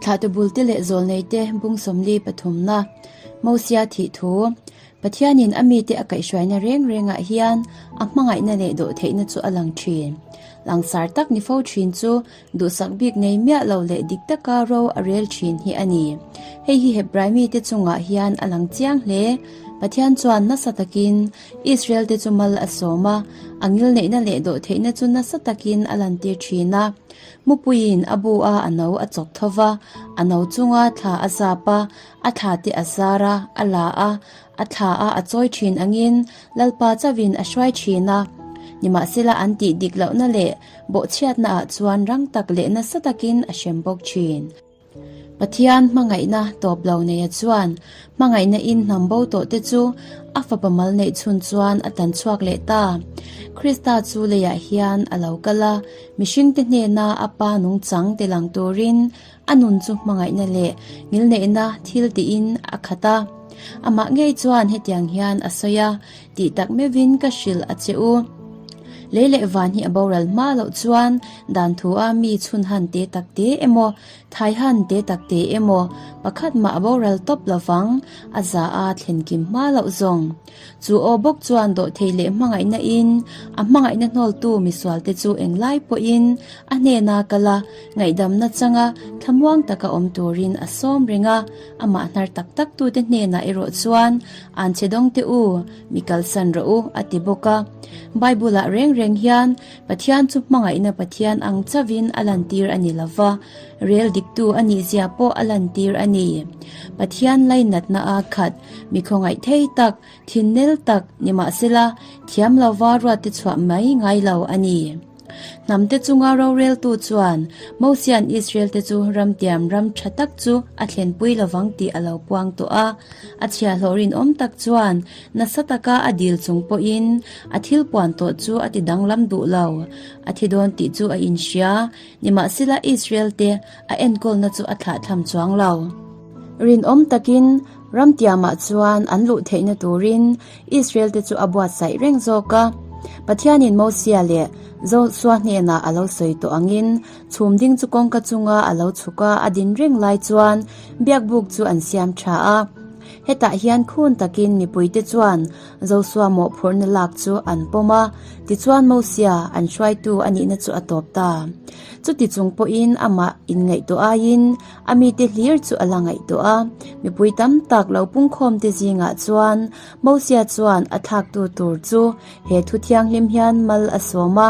Thlahtu bulte leh zawlneite bung 43 na Mosia thih thu Pathianin a mite a kaihhruaina reng rengah hian a hmangaihna leh dawhtheihna chu a lang thin. Langsar tak ni fo thin chu duhsak bik nei miah lo leh dik taka ro a rel thin hi a ni. Hei hi Hebrai mite chungah hian a lang chiang hle. Pathian chuan nasa takin Israel te chu mal a sawm a, a ngilneihna leh dawhtheihna chu nasa takin a lantir thin a. Mupuiin a bu a a no a chawk tho va, a no chunga thla a zap a, a thla te a zar a, a la a, a thla a a chawi thin angin Lalpa chauhin a hruai thin a. Nimahsela an tih dik lohna leh bawhchhiatna ah chuan rang tak leh nasa takin a hrem bawk thin. Pathian hmangaihna tawp lo neia chuan hmangaihna in hnam bo tawh te chu a fapa mal neih chhun chuan a tan chhuak leh ta. Krista chu leiah hian a lo kal a, mihringte hnena a pa nungchang ti lang turin a nun chu hmangaihna leh ngilneihna thil tiin a khat a. Amah ngei chuan hetiang hian a sawi a, Tih tak meuhin ka hrilh a che u. Lei leh van hi a boral hma loh chuan dan thu a mi chhun han te tak te emaw, thai han te tak te emaw pakhat mah a boral tawp lovang, a za a thlen kim hma loh zawng. Chu aw bawk chuan dawhthei leh hmangaihna in a hmangaihna hnawltu misual te chu englai pawhin a hnena kal a, ngaihdamna changa thlamuang taka awm turin a sawm reng a. Amah hnar tak tak tute hnenah erawh chuan an che dawng teh u, mi kalsan rawh u, a ti bawk a. Bible-ah reng reng hian Pathian chu hmangaihna Pathian ang chauhin a lantir a ni lo va, rel diktu a nihzia pawh a lantir a ni. Pathian lainatna a khat, mi khawngaih thei tak, thinnel tak nimahsela thiam lova ruatte chhuah mai ngai lo a ni. Hnamte chunga roreltu chuan Mosia'n Israelte chu ramtiam ram tha tak chu a thlenpui lovang tih a lo puang tawh a. A chhiahhlawh rinawm tak chuan nasa taka a dil chung pawhin a thil puan tawh chu a ti danglam duh lo. A thi dawn tih chu a inhria, nimahsela Israelte a enkawlna chu a thlahthlam chuang lo. Rinawm takin ramtiamah chuan an luh theihna turin Israelte chu a buatsaih reng zawk a. Pathianin Mosia leh Josua hnenah a lo sawi tawh angin chhum ding chu kawngka chunga a lo chhuk a, a din reng lai chuan biakbuk chu an siam tha a. Hetah hian khun takin mipuite chuan Josua mawhphurhna lak chu an pawm a, tichuan Mosia an hruaitu a nihna chu a tawp ta. Chuti chung pawhin amah inngaihtuah aiin A mite hlir chu a la ngaihtuah a, mipui tam tak lo pungkhawmte zingah chuan Mosia chuan a thlaktu tur chu he thu thianghlim hian mal a sawm a,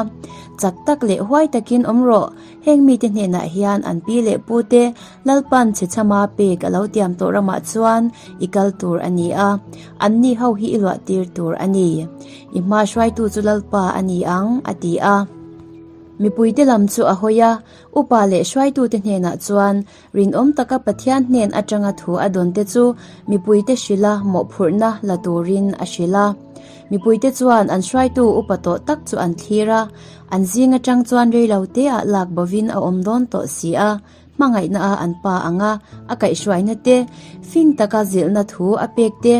Chak tak leh huai takin awm rawh, heng mite hnenah hian an pi leh pute Lalpan chhechhama pek a lo tiam tawh ramah chuan i kal tur a ni a, anni ho hi i luah tir tur a ni. I hma hruaitu chu Lalpa a ni ang, a ti a. Mipuite lam chu a hawi a, Upa leh hruaitute hnenah chuan rinawm taka Pathian hnen atanga thu a dawnte chu mipuite hrilha mawhphurhna la turin a hrilh a. Mipuite chuan an hruaitu upa tawh tak chu an thlir a, an zing atang chuan reiloteah lak bovin a awm dawn tawh si a, hmangaihna a an pa anga a kaihhruaina te, fing taka zilhna thu a pek te,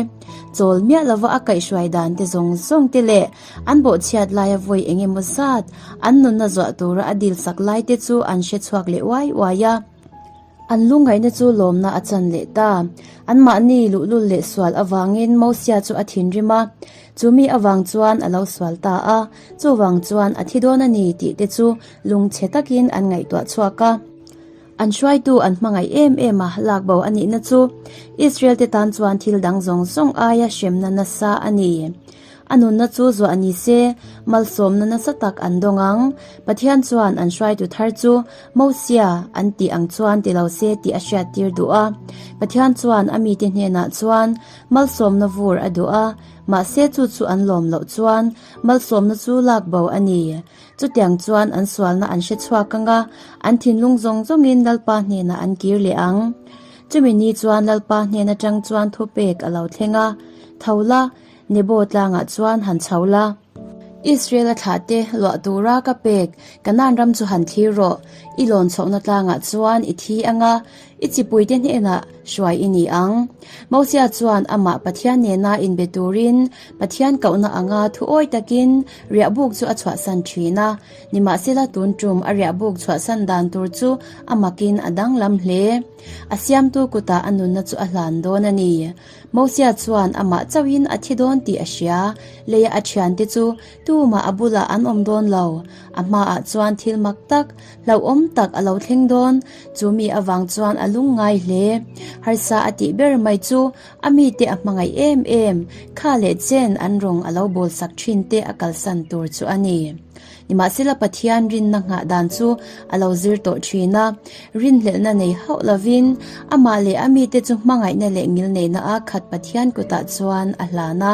chawl miah lova a kaihhruai dan te zawng zawng te leh An bawhchhiat laia vawi eng emaw zat an nunna zuah tura a dil sak lai te chu an hre chhuak leh uai uai a. An lungngaihna chu lawmna a chan leh ta. Anmahni luhlul leh sual avangin Mosia chu a thinrim a, chumi avang chuan a lo sual ta a, chuvang chuan a thi dawn a ni tih te chu lungchhe takin an ngaihtuah chhuak a. An hruaitu an hmangaih em em a, lak bo a nihna chu Israel te tan chuan thil dang zawng zawng aia hremna nasa a ni. A nunna chu zuah ni se, malsawmna nasa tak an dawng ang. Pathian chuan an hruaitu thar chu Mosia an tih ang chuan ti lo se tih a hriattir duh a. Pathian chuan a mite hnenah chuan malsawmna vur a duh a, mahse chu chu an lawm loh chuan malsawmna chu lak bo a ni. Chutiang chuan an sualna an hre chhuak ang a, an thinlung zawng zawngin Lalpa hnenah an kir leh ang. Chumi ni chuan Lalpa hnen atang chuan thupek a lo thleng a, Tho la, Nebo tlangah chuan han chho la. Israel-a thlahte luah tura ka pek Kanaan ram chu han thlir rawh. I lawn chhohna tlangah chuan i thi anga i chipuite hnenah hruai i ni ang. Mosia chuan amah Pathian nena inbe turin Pathian kohna anga thuawi takin riahbuk chu a chhuahsan thin a. Nimahsela tun tum a riahbuk chhuahsan dan tur chu a makin a danglam hle. A siamtu kutah a nunna chu a hlan dawn a ni. Mosia chuan amah chauhin a thi dawn tih a hria. Leia a thiante chu tumah a bulah an awm dawn lo. A hmaah chuan thil mak tak, hlauhawm tak a lo thleng dawn. Chu mi avang chuan a lungngai hle. Harsa a tih ber mai chu a mite a hmangaih em em, kha leh chen an rawng a lo bawlsak thin te a kalsan tur chu a ni. Nimahsela Pathian rinna nghah dan chu a lo zir tawh thin a, rinhlelhna nei hauh lovin amah leh a mite chu hmangaihna leh ngilneihna a khat Pathian kutah chuan a hlan a.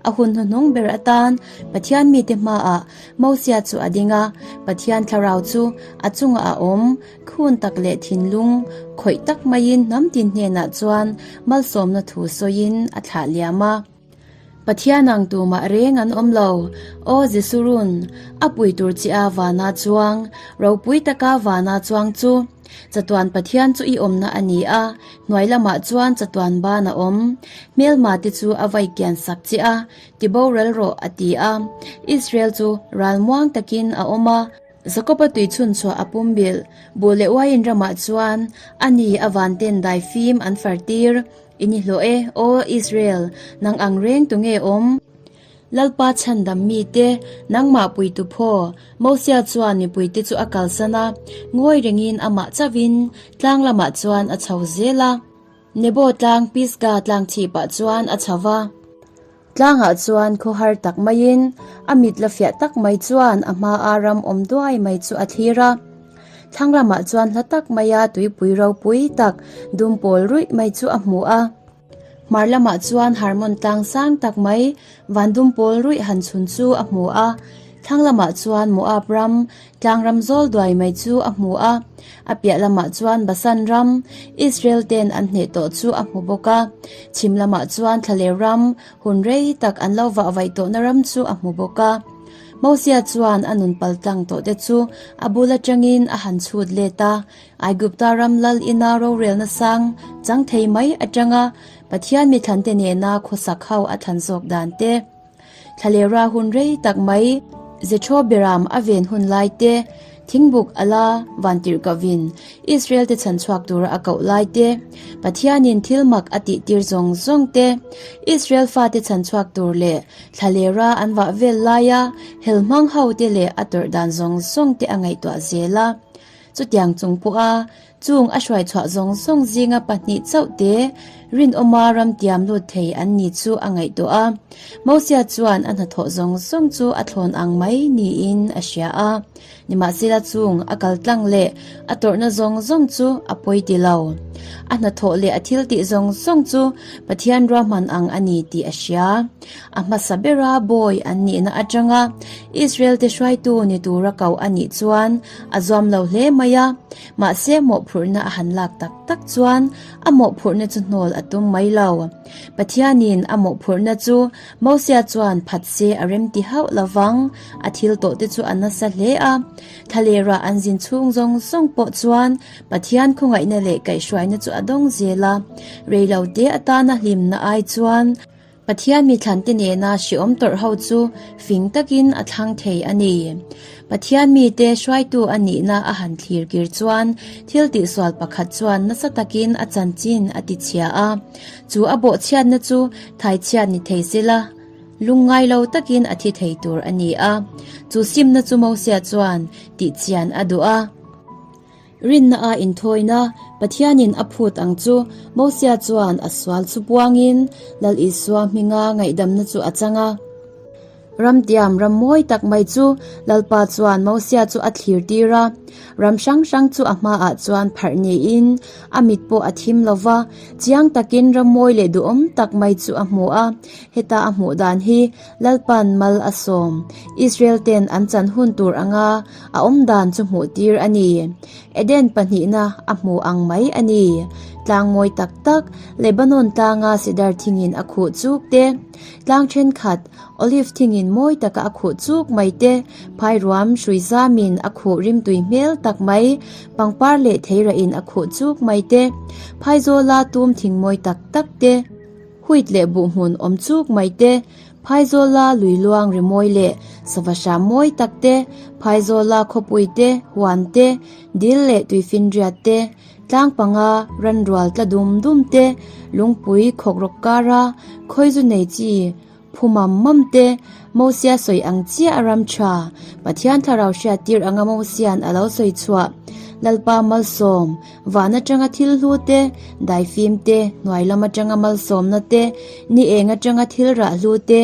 A hun hnuhnung ber atan Pathian mite hmaah Mosia chu a ding a, Pathian thlarau chu a chungah a awm, khun tak leh thinlung khawih tak maiin hnam tin hnenah chuan malsawmna thu sawiin a thlah liam a. Pathian ang tumah reng an awm lo. Aw Jesurun, a pui tur chi a vana chuang, ropui taka vana chuang chu. Chatuan Pathian chu i awmna a ni a, hnuai lamah chuan chatuan ban a awm. Hmelma te chu a vai kian sak che a, ti boral rawh, a ti a. Israel chu ralmuang takin a awm a. Jakoba tui chhun chhuah a pum bilh. Buh leh uaiin ramah chuan a ni a van ten dai fim an far tir. I ni hlawh e, aw Israel, nang ang reng tu nge awm? Lalpa chhandam mite, nangmah puitu phaw, Mosia chuan mipuite chu a kalsan a, ngawi rengin amah chauhin tlang lamah chuan a chho zel a. Nebo tlang Pisgah tlang chhipah chuan a chho va. Tlangah chuan khawhar tak maiin a mit la fiah tak mai chuan a hmaa ram awm duai mai chu a thlir a. Thlang lamah chuan hla tak maia tuipui ropui tak dum pawl ruih mai chu a hmu a. Hmar lamah chuan Harmon tlang sang tak mai van dum pawl ruih han chhun chu a hmu a. Thlang lamah chuan Moab ram Tlang ram zawl duai mai chu a hmu a, a piah lamah chuan Basan ram, Israel ten an hneh tawh chu a hmu bawk a. Chhim lamah chuan Thlaler ram, hun rei tak an lo vah vaih tawhna ram chu a hmu bawk a. Mosia chuan a nun pal tlang tawh te chu a bul atangin a han chhut let a, Aigupta ram lal ina rorelna sang chang thei mai atanga Pathian mithlante nena khawsak ho a thlan zawk dan te, Thlalera hun rei tak mai, Jethro Beram a ven hun lai te, thingbuk a la van tirh kohvin Israel te chhan chhuak tura a koh lai te, Pathianin thil mak a tih tir zawng zawng te, Israel fate chhan chhuak tur leh thlalera an vah vel laia hel hmang ho te leh a tawrh dan zawng zawng te a ngaihtuah zel a. Chutiang chung pawha Chung a hruai chhuah zawng zawng zinga pahnih chauh te rinawma ram tiam lut thei an ni chu a ngaihtuah a. Mosia chuan a hnathawh zawng zawng chu a thlawn ang mai niin a hria a. Nimahsela chung a kal tlang leh a tawrhna zawng zawng chu a pawi ti lo. A hnathawh leh a thil tih zawng zawng chu Pathian ruahman ang a ni tih a hria. A hmasa bera bawi an nihna atanga Israel te hruaitu ni tura koh a nih chuan a zuam lo hle mai a. Mahse mawhphurhna a han lak tak tak chuan a mawhphurhna chu hnawl a tum mai lo. Pathianin a mawhphurhna chu Mosia chuan phat se a rem ti hauh lo vang, a thil tawh te chu a nasa hle a. Thlalera an zin chhung zawng zawng pawh chuan Pathian khawngaihna leh kaihhruaina chu a dawng zel a, reilote atana hlimna ai chuan Pathian mi thlante nena hreawm tawrh ho chu fing takin a thlang thei a ni. Pathian mite hruaitu a nihna a han thlir kir chuan thil tihsual pakhat chuan nasa takin a chanchin a tichhia a. Chu a bawhchhiatna chu thaichhiat ni thei sela, lungngai lo takin a thi thei tur a ni a. Chu simna chu Mosia chuan tihchian a duh a. Rinna a inthawina Pathianin a phut ang chu Mosia chuan a sual chu puangin Lal Isua hminga ngaihdamna chu a chang a. Ramtiam ram mawi tak mai chu Lalpa chuan Mosia chu a thlir tir a. Ram hrang hrang chu a hmaah chuan pharh niin a mit pawh a thim lo va, chiang takin ram mawi leh duhawm tak mai chu a hmu a. Heta a hmuh dan hi Lalpa'n mal a sawm. Israel ten an chan hun tur anga a awm dan chu hmuh tir a ni. Eden pahnihna a hmu ang mai a ni. Tlang mawi tak tak, Lebanon tlanga sidar thingin a khuh chuk te, tlang thenkhat, olive thingin mawi taka a khuh chuk mai te, phairuam hrui zamin a khuh rimtui hmel tak mai, pangpar leh theirahin a khuh chuk mai te, phaizawla tum thing mawi tak tak te, huit leh buhhmun awm chuk mai te, Phaizawla lui luang rimawi leh sava hram mawi tak te, Phaizawla khawpui te, huan te, dil leh tuifinriat te, tlang panga ranrual tla dum dum te, lungpui khawkrawk kara khawizu nei chi phu mam mam te, Mosia sawi ang chiah a ram tha, Pathian thlarau hriattir anga Mosia'n a lo sawi chhuah, Lalpa malsawm, Van atanga thil hlu te, daifim te, hnuai lam atanga malsawmna te, ni eng atanga thil rah hlu te,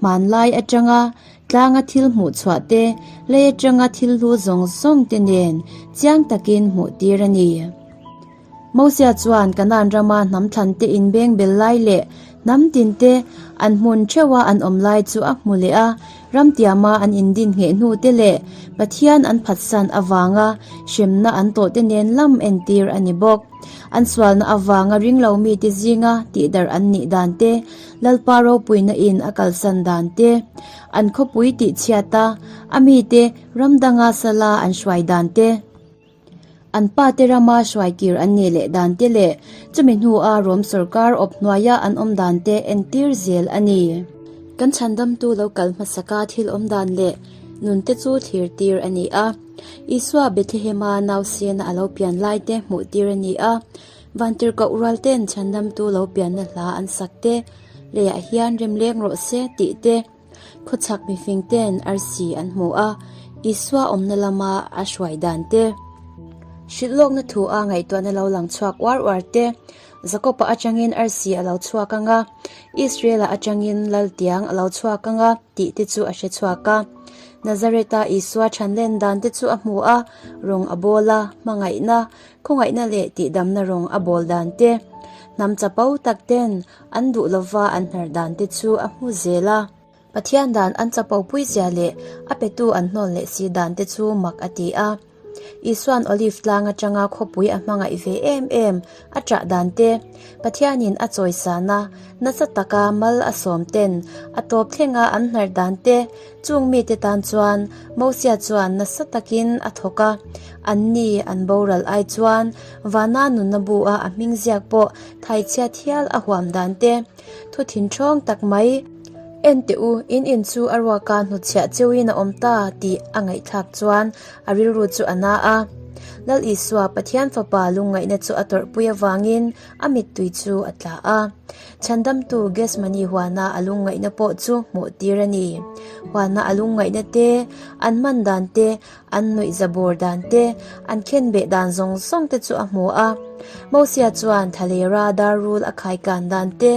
hmanlai atanga tlanga thil hmuh chhuah te, lei atanga thil hlu zawng zawng te nen chiang takin hmuh tir a ni. Mosia chuan Kanaan rama hnam thlan te inbeng bel lai leh hnam tin te an hmun theuha an awm lai chu a hmu leh a, Ramtiama an indin ngheh hnu te leh Pathian an phatsan avanga hremna an tawh te nen lam entir a ni bawk. An sualna avanga ringlo mite zinga tihdarh an nih dan te, Lalpa ropuina in a kalsan dan te, an khawpui tihchhiata a mite ram danga sala an hruai dan te, An pate rama hruaikir an nih leh dan te leh chumi hnua Rom sorkar awp hnuaia an awm dan te entir zel a ni. Kan chhandamtu lo kal hmasaka thil awm dan leh nun te chu thlir tir a ni a. Isua Bethlehema nausena a lo pian lai te hmuh tir a ni a. Vantirhkoh rual ten chhandamtu lo pianna hla an sak te, leiah hian remleng rawh se tih te, Khawchhak mifing ten arsi an hmu a, Isua awmna lama a hruai dan te, hrilh lawkna thu a ngaihtuahna lo lang chhuak uar uar te, Jakob-a atangin arsi a lo chhuak ang a, Israel-a atangin Laltiang a lo chhuak ang a tih te chu a hre chhuak a. Nazareth-a Isua thanlen dan te chu a hmu a, rawng a bawl a, hmangaihna, khawngaihna leh tihdamna rawng a bawl dan te, hnam chapo tak ten An duh lova an hnar dan te chu a hmu zel a. Pathian dan an chapo pui zia leh a petu an hnawl leh si dan te chu mak a ti a. Isua'n Olive tlang atanga khawpui a hmangaih ve em em a chah dan te, Pathianin a chawisana nasa taka mal a sawm ten a tawp thlenga an hnar dan te, chung mite tan chuan Mosia chuan nasa takin a thawk a, anni an boral ai chuan Vana nunna bu a a hming ziak pawh Thaichhiat hial a huam dan te, thu thinthawng tak mai. En teh u, in in chu a ruaka hnutchhiah cheuhin a awm ta tih a ngaihthlak chuan a rilru chu a na a. Lal Isua Pathian Fapa lungngaihna chu a tawrhpui avangin a mittui chu a tla a. Chhandamtu Gethsemane huana a lungngaihna pawh chu hmuh tir a ni. Huana a lungngaihna te, an hman dan te, An nuih zabur dan te, an khenbeh dan zawng zawng te chu a hmu a. Mosia chuan Thalera dar rul a khaikan dan te,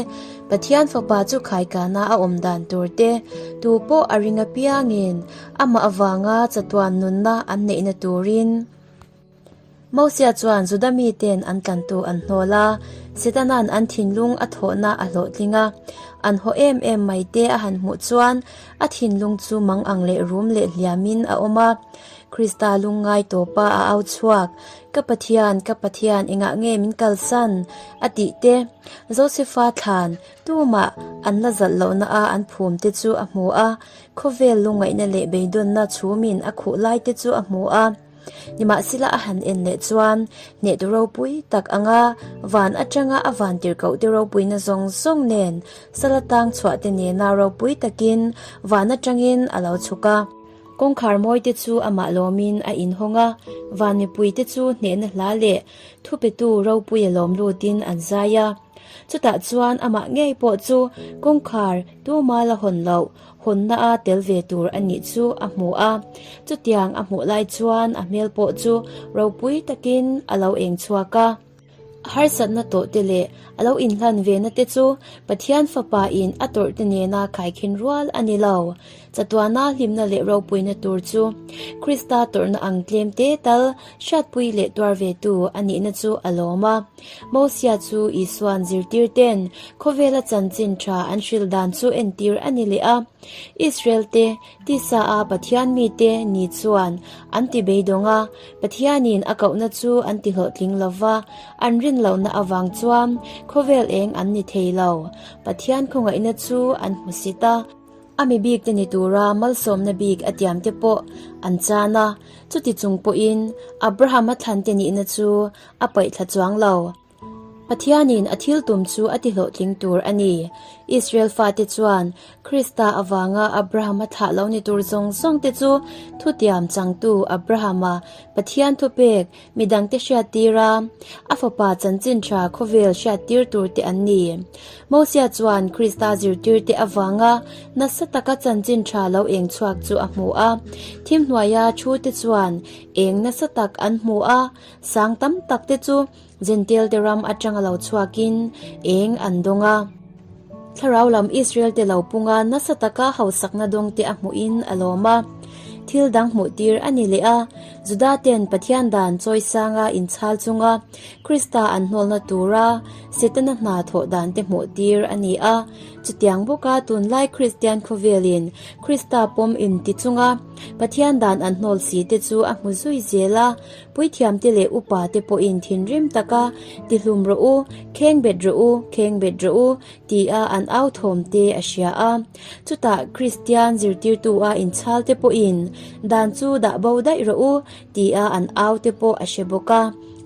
Pathian fapa chu khaikana a awm dan tur te, tu pawh a ring apiangin amah avanga chatuan nunna an neihna turin. Mosia chuan Juda miten an tlantu an hnawl a, Setana'n an thinlung a thawhna a hlawhtling a, an haw em em mai te a han hmuh chuan a thinlung chu mang ang leh rum leh hliamin a awm a. Krista lungngai tawpa a au chhuak, Ka Pathian, ka Pathian, engah nge min kalsan? a tih te, Josefa thlan, tumah an la zalh lohna a an phum te chu a hmu a, khawvel lungngaihna leh beidawnna chhumin a khuh lai te chu a hmu a. Nimahsela a han en leh chuan hnehtu ropui tak anga van atanga a van tirhkoh te ropuina zawng zawng nen sala tang chhuah te nena ropui takin van atangin a lo chhuk a. Kawngkhar mawi te chu amah lawmin a inhawng a, van mipui te chu hnehna hla leh thupetu ropuia lawm lutin an zai a. Chutah chuan amah ngei pawh chu kawngkhar tuma la hawn loh Hawnna a tel ve tur a nih chu a hmu a, chutiang a hmuh lai chuan a hmel pawh chu ropui takin a lo eng chhuak a. A harsatna tawh te leh a lo inhlan ve na te chu Pathian Fapa in a tawrh te nena khaikhin rual a ni lo. Chatuana hlimna leh ropuina tur chu Krista tawrhna ang tlem te tal hriatpui leh tuar ve tu a nihna chu a lawm a. Mosia chu Isua'n zirtir ten khawvela chanchin tha an hrilh dan chu entir a ni leh a. Israel-te tisa a Pathian mite ni chuan an ti beidawng a, Pathianin a kohna chu an ti hlawhtling lo va, an rin. rin lohna avang chuan khawvel eng an ni thei lo. Pathian khawngaihna chu an hmusit a. A mi bik te ni tura malsawmna bik a tiam te pawh an chan a, chuti chung pawhin Abrahama thlan te nihna chu a paih thla chuang lo. Pathianin a thil tum chu a ti hlawhtling tur a ni. Israel fate chuan Krista avanga Abrahama thlah lo ni tur zawng zawng te chu thutiam changtu Abrahama Pathian thupek midangte hriattir a, a fapa chanchin tha khawvel hriattir tur te an ni. Mosia chuan Krista zirtirte avanga nasa taka chanchin tha lo eng chhuak chu a hmu a. Thim hnuaia thu te chuan eng nasa tak an hmu a, sang tam tak te chu Jentail te ram atanga lo chhuakin eng an dawng a. Thlarau lam Israel te lo punga nasa taka hausakna dawng te a hmuhin a lawm a. Thil dang hmuh tir a ni leh a, Juda ten Pathian dan chawisanga inchhal chunga Krista an hnawlna tura Setana hna thawh dan te hmuh tir a ni a. Chutiang bawka tunlai Kristian khawvelin Krista pawm inti chunga Pathian dan an hnawl si te chu a hmu zui zel a. Puithiamte leh upate pawhin thinrim taka tihlum rawh u, khengbet rawh u, khengbet rawh u tia an au thawmte a hria a. Chutah Kristian zirtirtua inchhalte pawhin dan chu dah bo daih rawh u tia an aute pawh a hre bawk a.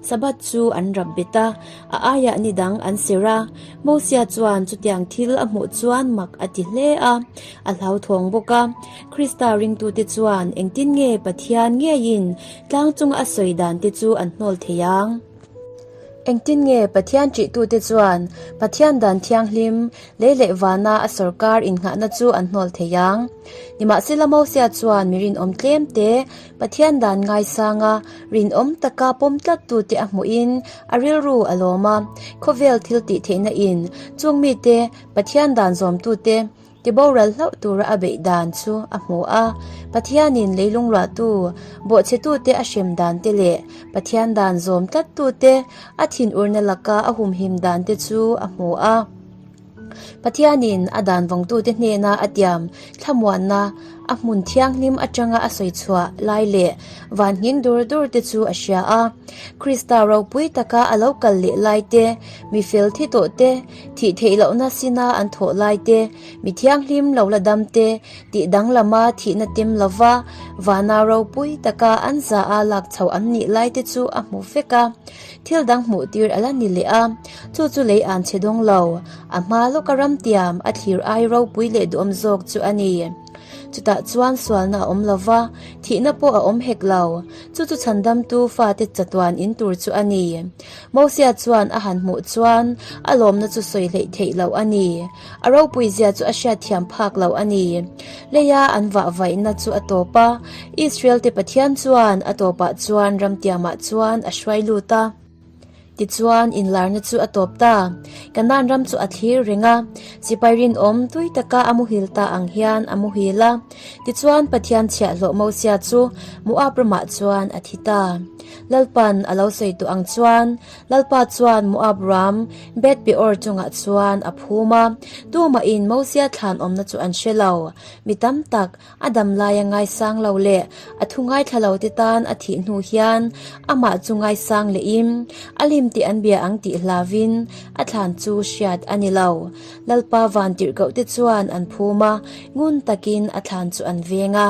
Sabbath chu an rap bet a, a aiah ni dang an serh a. Mosia chuan chutiang thil a hmuh chuan mak a ti hle a, a hlauthawng bawk a. Krista ringtute chuan engtin nge Pathian ngeiin Tlang chunga a sawi dan te chu an hnawl thei ang. Engtin nge Pathian ṭihtute chuan Pathian dan thianghlim, lei leh vana a sawrkar innghahna chu an hnawl thei ang? Nimahsela Mosia chuan mi rinawm tlem te, Pathian dan ngaisanga rinawm taka pawm tlattute a hmuhin a rilru a lawm a. Khawvel thil tih theihna in chung mite, Pathian dan zawmtute, Tiboral hlauh tura a beih dan chu a hmu a, Pathianin leilung luahtu, bawhchhetute a hrem dan te leh Pathian dan zawm tlattute a thinurna laka a humhim dan te chu a hmu a. Pathianin a dan vawngtute hnena a tiam thlamuanna a hmun thianghlim atanga a sawi chhuah lai leh van nghing dur dur te chu a hria a. Krista ropui taka a lo kal leh lai te, mi fel thi tawh te, Thih theih lohna sina an thawh lai te, mi thianghlim lo la dam te, tih danglama thihna tem lova vana ropui taka an za a lak chho an nih lai te chu a hmu vek a. Thil dang hmuh tir a la ni leh a, chu chu lei an che dawng lo, a hma lawka ramtiam a thlir ai ropui leh duhawm zawk chu a ni. Chutah chuan sualna a awm lova, thihna pawh a awm hek lo, chu chu chhandamtu fate chatuan in tur chu a ni. Mosia chuan a han hmuh chuan a lawmna chu sawi hleih theih loh a ni. A ropuizia chu a hriatthiam phak loh a ni. Leia an vah vaihna chu a tawp a, Israel-te Pathian chuan a tawpah chuan ramtiamah chuan a hruai lut a. Tichuan, inlarna chu a tawp ta. Kanaan ram chu a thlir reng a, sipai rinawm tui taka a muhil ta ang hian a muhil a. Tichuan, Pathian chhiahhlawh Mosia chu Moab ramah chuan a thi ta. Lalpan a lo sawi tawh ang chuan, Lalpa chuan Moab ram Beth Peor chungah chuan a phum a, tumahin Mosia thlan awmna chu an hre lo. Mi tam tak, a dam laia ngaisang lo leh a thu ngaithla lo te tan a thih hnu hian amah chu ngaisang lehin a lim tih an bia ang tih hlavin a thlan chu hriat a ni lo. Lalpa vantirhkoh te chuan an phum a, ngun takin a thlan chu an veng a.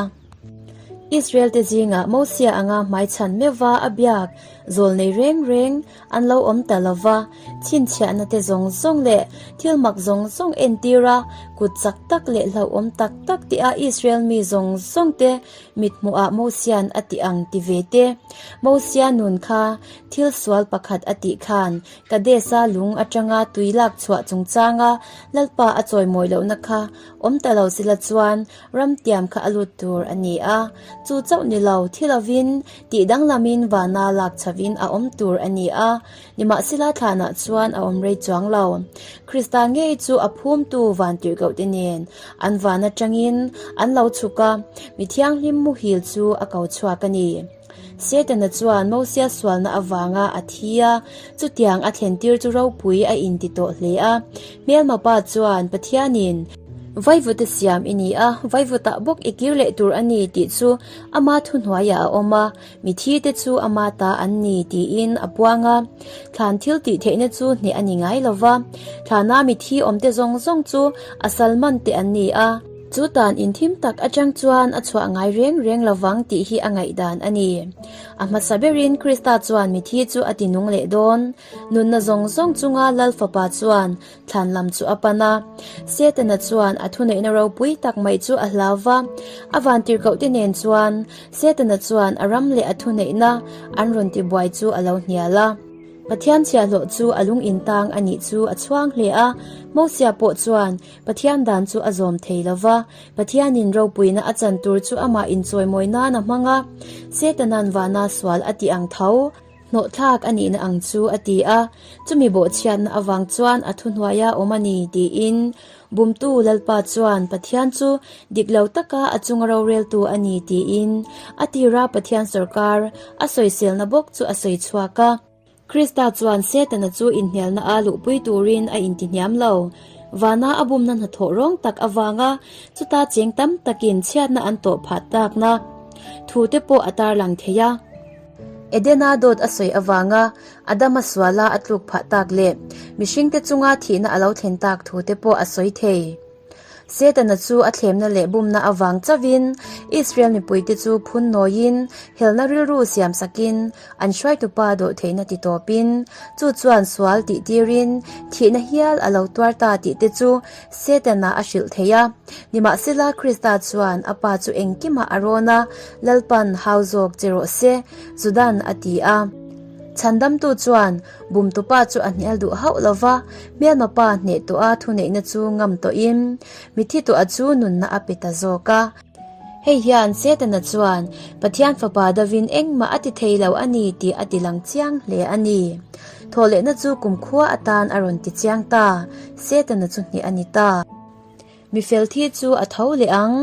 Israel te zingah Mosia anga hmaichhan meuhva a biak zawl nei reng reng an lo awm ta lo va, chhinchhiahna te zawng zawng leh thil mak zawng zawng entir a, kut chak tak leh hlauhawm tak tak tia Israel mi zawng zawng te mithmuhah Mosia'n a ti ang ti ve te. Mosia nun kha thil sual pakhat a tih khan Kadesa lung atanga tui lak chhuah chungchanga Lalpa a chawimawi lohna kha awm ta lo sila chuan Ramtiam kha a lut tur a ni a, chu chauh ni lo, thi lovin, tih danglamin vana lak chhovin a awm tur a ni a, nimahsela thlanah chuan a awm rei chuang lo. Krista ngei chu a phumtu vantirhkohte nen an van atangin an lo chhuk a, mi thianghlim muhil chu a ko chhuak a ni. Setana chuan Mosia sualna avanga a thi a, chutiang a thlentir chu ropui a inti tawh hle a. Hmelma pa chuan Pathianin. Vaivuta siam i ni a, vaivutah bawk i kir leh tur a ni tih chu ama thuhnuaiah a awm a, mithi te chu ama ta an ni tiin a puang a. Thlan thil tih theihna chu hneh a ni ngai lo va, thlana mithi awmte zawng zawng chu a sal man te an ni a. Chu tan inthim tak atang chuan a chhuah ngai reng reng lo vang tih hi a ngaihdan a ni. A hmasa berin Krista chuan mithi chu a ti nung leh dawn. Nunna zawng zawng chunga Lal Fapa chuan thlan lam chu a pan a. Setana chuan a thuneihna ropui tak mai chu a hlau va, a vantirhkohte nen chuan Setana chuan a ram leh a thuneihna an rawn tibuai chu a lo hnial a. Pathian chhiahhlawh chu a lung intang a nih chu a chhuang hle a, Mosia pawh chuan Pathian dan chu a zawm thei lo va, Pathianin ropuina a chan tur chu amah inchawimawi nan a hmang a, Setana'n vana sual a tih ang tho, hnawhthlak a nihna ang chu a ti a, chumi bawhchhiatna avang chuan a thuhnuaia awm a ni tiin bumtu Lalpa chuan Pathian chu dik lo taka a chunga roreltu a ni tiin a tira Pathian sawrkar a sawiselna bawk chu a sawi chhuak a. Krista chuan Setana chu inhnialna a luhpui turin a intihniam lo. Vana a bumna hnathawh rawng tak avanga chuta cheng tam takin chhiatna an tawh phah takna thu te pawh a tarlang thei a. Edena dawt a sawi avanga Adama suala a tluk phah tak leh mihringte chunga thihna a lo thlen tak thu te pawh a sawi thei. Setana chu a thlemna leh bumna avang chauhin Israel mipuite chu phun nawiin helna rilru siam sakin an hruaitupa dawhtheihna ti tawpin chu chuan sual tih tirin thihna hial a lo tuar ta tih te chu Setana a hrilh thei a. Nimahsela Krista chuan a pa chu engkimah a rawn a, Lalpan hau zawk che rawh se, Judan a ti a. Chhandamtu chuan Bumtupa chu a hnial duh hauh lo va, hmelma pa hneh tawh a thuneihna chu ngam tawhin mithi tawh a chu nunna a pe ta zawk a. Hei hian Setana chuan Pathian Fapa Davin engmah a ti thei lo a ni tih a ti lang chiang hle a ni. Thawhlehna chu kumkhua atan a rawn ti chiang ta, Setana chu hneh a ni ta. Mi fel thi chu a tho leh ang.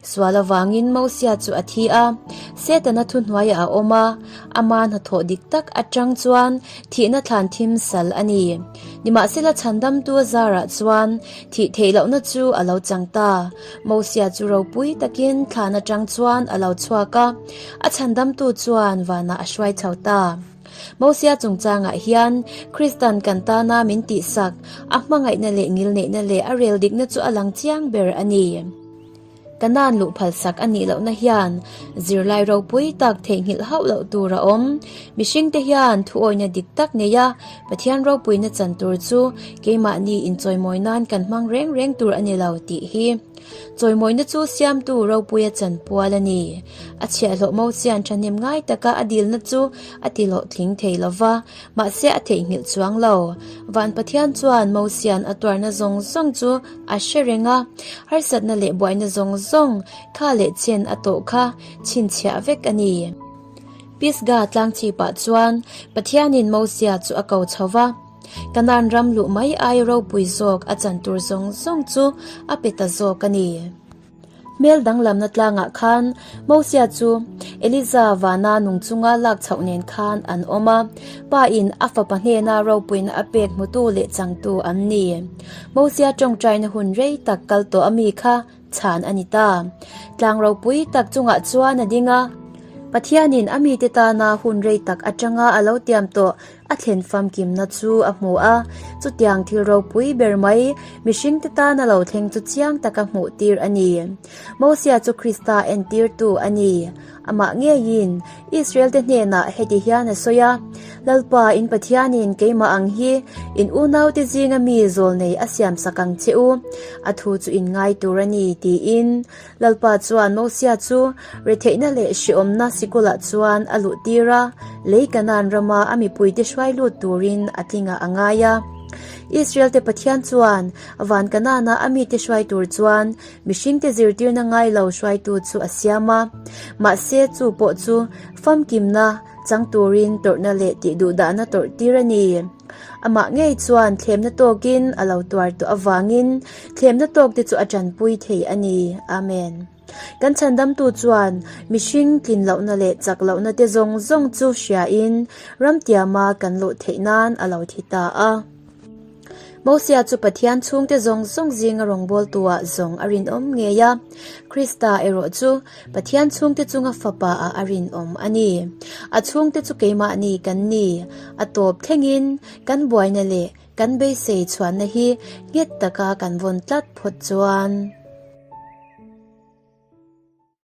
Sual avangin Mosia chu a thi a, Setana thuhnuaiah a awm a, ama hnathawh dik tak atang chuan thihna thlan thim sal a ni. Nimahsela chhandamtu a zarah chuan thih theih lohna chu a lo chang ta. Mosia chu ropui takin thlan atang chuan a lo chhuak a, a chhandamtu chuan vanah a hruai chho ta. Mosia chungchangah hian Kristan kan tana min tihsak, a hmangaihna leh ngilneihna leh a rel dikna chu a lang chiang ber a ni. Kanan luh phalsak a nih lohna hian zirlai ropui tak theihnghilh hauh loh tur a awm. Mihringte hian thuawihna dik tak nei a, Pathian ropuina chan tur chu keimahni inchawimawi nan kan hmang reng reng tur a ni lo tih hi. Chawimawina chu siamtu ropuia chanpual a ni. A chhiahhlawh Mosia'n thahnem ngai taka a dilna chu a ti hlawhtling thei lo va, mahse a theihnghilh chuang lo. Van Pathian chuan Mosia'n a tuarna zawng zawng chu a hre reng a, harsatna leh buaina zawng zawng kha leh chen a tawh kha chhinchhiah vek a ni. Pisgah tlangchhipah chuan Pathianin Mosia chu a ko chho va. Kanaan ram luh mai ai ropui zawk a chan tur zawng zawng chu a pe ta zawk a ni. Hmel danglamna tlangah khan Mosia chu Eliza vana nung chunga lak chhoh nen khan an awm a, pa in a fapa hnena ropuina a pek hmutu leh changtu an ni. Mosia tawngtaina hun rei tak kal tawh a mi kha chhan a ni ta. Tlang ropui tak chungah chuan a ding a, Pathianin a mite tana hun rei tak atanga a lo tiam tawh a thlen famkimna chu a hmu a. Chutiang thil ropui ber mai mihringte tana lo thleng chu chiang taka hmuh tir a ni. Mosia chu Krista entirtu a ni. Amah ngeiin Israel-te hnenah heti hian a sawi a, Lalpa in Pathianin keimah ang hi in unaute zinga mi zawlnei a siamsak ang che u, a thu chu in ngai tur a ni, tiin. Lalpa chuan Mosia chu retheihna leh hriawmna sikulah chuan a luhtir a, lei Kanaan rama a mipuite hruai lut turin a tlingah a ngai a. Israel-te Pathian chuan van Kanaana a mite hruai tur chuan Mihringte zirtirna ngai lo hruaitu chu a siam a, mahse chu pawh chu famkimna chang turin tawrhna leh tihduhdahna tawrh tir a ni. Amah ngei chuan thlemna tawkin a lo tuar tawh avangin thlemna tawkte chu a tanpui thei a ni. Amen. Kan chhandamtu chuan mihring tlin lohna leh chak lohna te zawng zawng chu hriain ramtiama kan luh theih nan a lo thi ta a. Mosia chu Pathian chhungte zawng zawng zinga rawngbawltuah zawng a rinawm ngei a, Krista erawh chu Pathian chhungte chunga fapa ah a rinawm a ni. A chhungte chu keimahni kan ni. A tawp thlengin kan buaina leh kan beisei chhuanna hi nghet taka kan vawn tlat phawt chuan.